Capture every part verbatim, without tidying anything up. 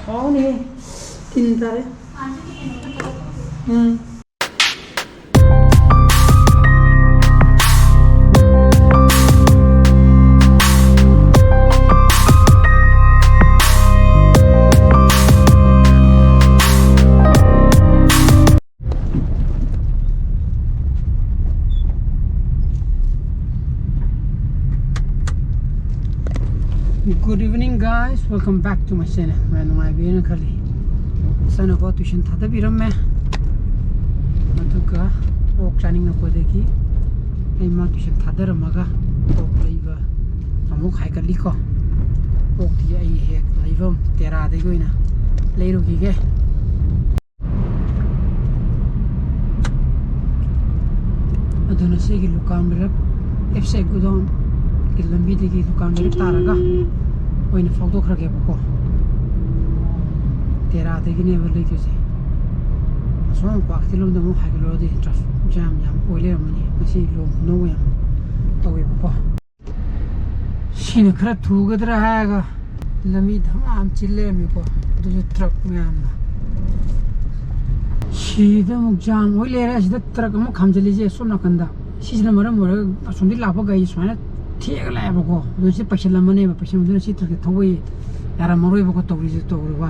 ꯍꯥꯎꯅꯦ꯫ ꯇꯤꯟ ꯇꯥꯔꯦ꯫ ꯎꯝ꯫ Good evening, guys. Welcome back to my channel. ꯃꯌꯥꯝ ꯅꯨꯡꯉꯥꯏꯕꯤꯔꯦꯅ ꯈꯜꯂꯤ꯫ ꯏꯆꯥꯅꯨꯄꯥ tuition ꯊꯥꯗꯕꯤꯔꯝꯃꯦ꯫ ꯑꯗꯨꯒ ꯑꯣꯛ ꯆꯥꯅꯤꯡꯉꯛꯄꯗꯒꯤ ꯑꯩ ꯃꯥ tuition ꯊꯥꯗꯔꯝꯃꯒ ꯑꯣꯛ ꯂꯩꯕ ꯑꯃꯨꯛ ꯍꯥꯏꯒꯠꯂꯤꯀꯣ꯫ ꯑꯣꯛꯇꯤ ꯑꯩ ꯍꯦꯛ ꯂꯩꯐꯝ ꯇꯦꯔꯥꯗꯒꯤ ꯑꯣꯏꯅ ꯂꯩꯔꯨꯈꯤꯒꯦ꯫ ꯑꯗꯨꯅ ꯁꯤꯒꯤ ꯂꯨꯀꯥꯝ ꯂꯩꯔꯛ ꯑꯦꯞꯁꯦ ꯒꯨꯗꯥꯎꯟꯒꯤ ꯂꯝꯕꯤꯗꯒꯤ ꯂꯨꯀꯥꯝ ꯂꯩꯔꯛ ꯇꯥꯔꯒ ꯑꯣꯏꯅ ꯐꯥꯎꯗꯣꯛꯈ꯭ꯔꯒꯦꯕꯀꯣ꯫ ꯇꯦꯔꯥꯗꯒꯤꯅꯦꯕ ꯂꯩꯗꯣꯏꯁꯦ꯫ ꯑꯁꯣꯝ ꯀ꯭ꯋꯥꯀꯩꯊꯦꯜꯂꯣꯝꯗ ꯑꯃꯨꯛ ꯍꯥꯏꯒꯠꯂꯨꯔꯗꯤ traffic jam ꯌꯥꯝ ꯑꯣꯏ ꯂꯩꯔꯝꯃꯅꯤ꯫ ꯉꯁꯤ ꯂꯨꯍꯣꯡ ꯈꯨꯅꯧ ꯌꯥꯝ ꯇꯧꯋꯦꯕꯀꯣ꯫ ꯁꯤꯅ ꯈꯔ ꯊꯨꯒꯗ꯭ꯔꯥ ꯍꯥꯏꯔꯒ ꯂꯝꯕꯤ ꯙꯃꯥ ꯑꯃ ꯆꯤꯜ ꯂꯩꯔꯝꯃꯦꯀꯣ꯫ ꯑꯗꯨꯁꯨ truck ꯃꯌꯥꯝꯅ꯫ ꯁꯤꯗ ꯑꯃꯨꯛ jam ꯑꯣꯏ ꯂꯩꯔꯦ꯫ ꯑꯁꯤꯗ truck ꯑꯃ ꯈꯥꯝꯖꯤꯜꯂꯤꯁꯦ ꯁꯣꯝ ꯅꯥꯀꯟꯗ꯫ ꯁꯤꯁꯤꯅ ꯃꯔꯝ ꯑꯣꯏꯔꯒ ꯑꯁꯣꯝꯗꯒꯤ ꯂꯥꯛꯄ ꯒꯥꯔꯤ ꯁꯨꯃꯥꯏꯅ ꯊꯦꯛꯑꯒ ꯂꯥꯛꯑꯦꯕꯀꯣ꯫ ꯑꯗꯨ ꯁꯤ ꯄꯩꯁꯤꯜꯂꯝꯃꯅꯦꯕ꯫ ꯄꯩꯁꯤꯟꯕꯗꯨꯅ ꯁꯤ truckꯁꯦ ꯊꯧꯕ ꯌꯥꯔꯝꯃꯔꯣꯏꯕꯀꯣ꯫ ꯇꯧꯔꯤꯁꯦ ꯇꯧꯔꯕ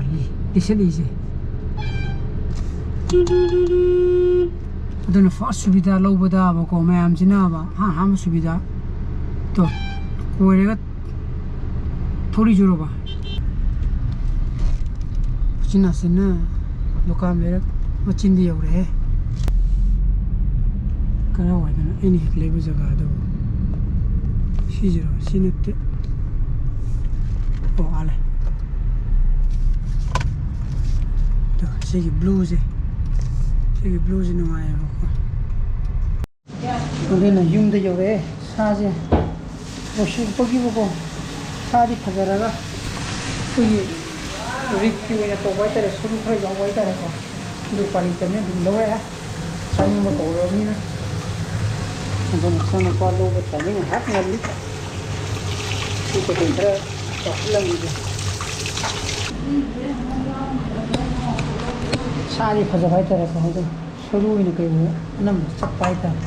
ꯂꯤꯁꯜꯂꯤꯁꯦ꯫ ꯑꯗꯨꯅ first ꯁꯨꯕꯤꯗꯥ ꯂꯧꯕꯗꯕꯀꯣ, ꯃꯌꯥꯝꯁꯤꯅꯕ ꯑꯍꯥꯟ ꯑꯍꯥꯟꯕ ꯁꯨꯕꯤꯗꯥ ꯇꯣ ꯀꯣꯏꯔꯒ ꯊꯧꯔꯤꯁꯨꯔꯕ꯫ ꯎꯆꯤꯟ ꯅꯥꯆꯤꯟꯅ ꯂꯨꯀꯥꯝ ꯂꯩꯔꯛ ꯃꯆꯤꯟꯗ ꯌꯧꯔꯛꯑꯦ꯫ ꯀꯔꯥꯏꯋꯥꯏꯗꯅꯣ ꯑꯩꯅ ꯍꯦꯛ ꯂꯩꯕ ꯖꯒꯥꯗꯣ? ꯁꯤꯁꯤꯔꯣ? ꯁꯤ ꯅꯠꯇꯦ꯫ ꯑꯣ, ꯑꯥ ꯂꯩ꯫ ꯑꯗꯣ ꯁꯤꯒꯤ blueꯁꯦ, ꯁꯤꯒꯤ blueꯁꯦ ꯅꯨꯡꯉꯥꯏꯌꯦꯕꯀꯣ꯫ ꯑꯗꯨꯅ ꯌꯨꯝꯗ ꯌꯧꯔꯛꯑꯦ꯫ ꯁꯥꯁꯦ ꯂꯣꯏꯁꯤꯜꯂꯛꯄꯒꯤꯕꯀꯣ꯫ ꯁꯥꯗꯤ ꯐꯖꯔꯒ ꯑꯩꯈꯣꯏꯒꯤ ꯔꯤꯛꯀꯤ ꯑꯣꯏꯅ ꯇꯧꯕ ꯍꯥꯏꯇꯥꯔꯦ, ꯁꯔꯨ ꯈꯔ ꯌꯥꯎꯕ ꯍꯥꯏꯇꯥꯔꯦꯀꯣ꯫ ꯑꯗꯨ ꯎꯄꯥꯏ ꯂꯩꯇꯕꯅꯤꯅ ꯑꯗꯨꯝ ꯂꯧꯔꯛꯑꯦ꯫ ꯆꯥꯅꯤꯡꯕ ꯀꯧꯔꯕꯅꯤꯅ꯫ ꯑꯗꯨꯅ ꯏꯆꯥꯅꯨꯄꯥ ꯂꯧꯕ timing ꯉꯥꯏꯍꯥꯛ ꯉꯜꯂꯤ꯫ ꯁꯤ ꯀꯩꯀꯩ ꯈꯔ ꯆꯥꯁꯤꯜꯂꯝꯈꯤꯒꯦ꯫ ꯁꯥꯗꯤ ꯐꯖꯕ ꯍꯥꯏꯇꯥꯔꯦꯀꯣ, ꯑꯗꯣ ꯁꯔꯨ ꯑꯣꯏꯅ ꯀꯩ ꯑꯣꯏꯅ ꯑꯅꯝꯕ ꯆꯠꯄ ꯍꯥꯏꯇꯥꯔꯦ꯫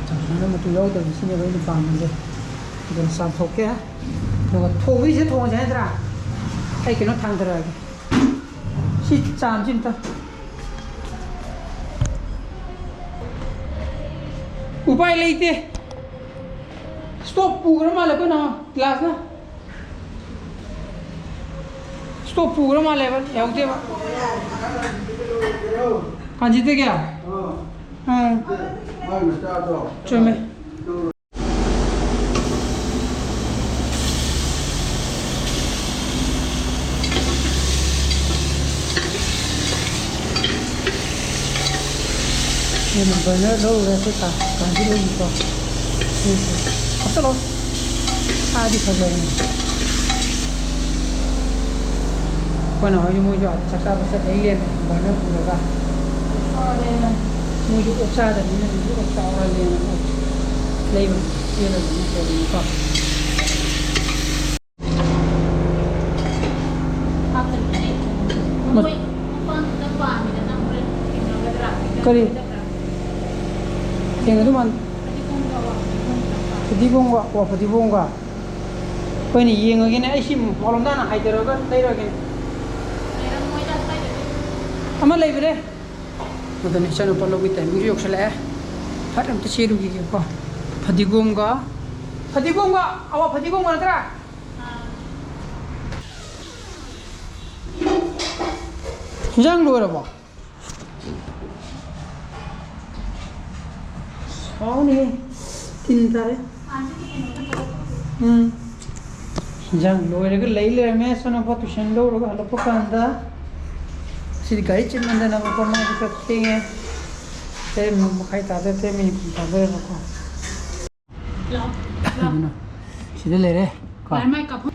ꯆꯝꯐꯨꯠꯅ ꯃꯇꯨ ꯌꯥꯎꯗꯕ, ꯁꯤꯅꯦꯕ ꯑꯩꯅ ꯄꯥꯝꯕꯁꯦ꯫ ꯑꯗꯨꯅ ꯆꯥꯝꯊꯣꯛꯀꯦ, ꯑꯗꯨꯒ ꯊꯣꯡꯕꯒꯤꯁꯦ ꯊꯣꯡꯉꯁꯦ ꯍꯥꯏꯗ꯭ꯔꯥ? ꯑꯩ ꯀꯩꯅꯣ ꯊꯥꯡꯗꯔꯛꯑꯒꯦ, ꯁꯤ ꯆꯥꯝꯁꯤ ꯑꯝꯇ꯫ ꯎꯄꯥꯏ ꯂꯩꯇꯦ, ꯁ꯭ꯇꯣꯞ ꯄꯨꯈ꯭ꯔ ꯃꯥꯜꯂꯦ ꯑꯩꯈꯣꯏꯅ ꯒ꯭ꯂꯥꯁꯅ꯫ ꯁ꯭ꯇꯣꯞ ꯄꯨꯈ꯭ꯔ ꯃꯥꯜꯂꯦꯕ, ꯌꯥꯎꯗꯦꯕ꯫ ꯀꯥꯟꯆꯤꯗꯒꯤ? ꯑꯥ꯫ ꯆꯨꯝꯃꯦ꯫ ꯑꯩꯅ ꯕꯔꯅꯔ ꯂꯧꯔꯨꯔꯦ, ꯑꯩꯈꯣꯏ ꯀꯥ-, ꯀꯥꯟꯆꯤ ꯂꯣꯏꯅꯀꯣ꯫ ꯁꯤꯁꯦ ꯍꯥꯞꯆꯜꯂꯣ꯫ ꯁꯥꯗꯤ ꯐꯖꯕꯅꯦ꯫ ꯑꯩꯈꯣꯏꯅ ꯍꯧꯖꯤꯛ ꯃꯣꯏꯁꯨ ꯑꯥꯗ ꯆꯥꯛ ꯆꯥꯕ ꯆꯠꯂꯦ, ꯂꯦꯝꯃꯦ, ꯕꯔꯅꯔ ꯄꯨꯔꯒ꯫ ꯃꯣꯏꯁꯨ ꯑꯣꯛ ꯆꯥꯗꯕꯅꯤꯅ ꯃꯣꯏꯁꯨ ꯑꯣꯛ ꯆꯥꯎꯔ ꯂꯦꯝꯃꯦ꯫ ꯂꯩꯕ ꯆꯦꯜꯂꯕꯅꯤꯅ ꯇꯧꯕꯅꯤꯀꯣ꯫ ꯀꯔꯤ? ꯌꯦꯡꯉꯗꯤ ꯃꯥꯟ-, ꯐꯗꯤꯒꯣꯝꯒ, ꯑꯣ, ꯐꯗꯤꯒꯣꯝꯒ꯫ ꯍꯣꯏꯅꯦ, ꯌꯦꯡꯉꯒꯦꯅꯦ꯫ ꯑꯩ ꯁꯤ ꯃꯥꯂꯣꯝꯗ ꯍꯥꯟꯅ ꯍꯥꯏꯊꯔꯒ ꯂꯩꯔꯒꯦꯅꯦ꯫ ꯑꯃ ꯂꯩꯕꯅꯦ꯫ ꯑꯗꯨꯅꯦ, ꯏꯆꯥꯅꯨꯄꯥ ꯂꯧꯕꯒꯤ ꯇꯥꯏꯃꯤꯡꯁꯨ ꯌꯧꯁꯜꯂꯛꯑꯦ꯫ ꯐꯠ ꯑꯝꯇ ꯆꯦꯜꯂꯨꯈꯤꯒꯦꯀꯣ꯫ ꯐꯗꯤꯒꯣꯝꯒ, ꯐꯗꯤꯒꯣꯝꯒ, ꯑꯋꯥ, ꯐꯗꯤꯒꯣꯝꯒ ꯅꯠꯇ꯭ꯔꯥ? ꯏꯟꯖꯥꯡ ꯂꯣꯏꯔꯕꯣ? ꯍꯥꯎꯅꯤ꯫ ꯇꯤꯟ ꯇꯥꯔꯦ꯫ ꯎꯝ꯫ ꯏꯟꯖꯥꯡ ꯂꯣꯏꯔꯒ ꯂꯩ ꯂꯩꯔꯝꯃꯦ꯫ ꯏꯆꯥꯅꯨꯄꯥ ꯇꯨꯏꯁꯟ ꯂꯧꯔꯒ ꯍꯜꯂꯛꯄ ꯀꯥꯟꯗ ꯁꯤꯗꯤ ꯒꯥꯔꯤ ꯆꯤꯟꯃꯟꯗꯅꯕꯀꯣ, ꯃꯥꯁꯨ ꯈꯔ ꯊꯦꯡꯉꯦ꯫ ꯇꯔꯦꯠ ꯃꯈꯥꯏ ꯇꯥꯗꯣꯔꯦ, ꯇꯔꯦꯠ ꯃꯤꯅꯤꯠ ꯀꯨꯟ ꯇꯥꯗꯣꯔꯦꯕꯀꯣ꯫ ꯂꯥꯛꯑꯣ꯫ ꯂꯥꯛꯑꯣ꯫ ꯁꯤꯗ ꯂꯩꯔꯦ ꯀꯣ꯫ ꯌꯥꯔꯦ, ꯃꯥꯏ ꯀꯥꯞꯐꯝ꯫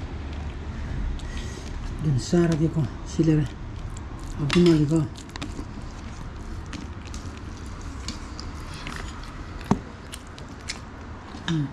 ꯑꯗꯨꯝ ꯆꯥꯔꯒꯦꯀꯣ꯫ ꯁꯤ ꯂꯩꯔꯦ꯫ ꯀꯥꯞꯐꯝ ꯃꯥꯜꯂꯤꯀꯣ꯫ ꯎꯝ꯫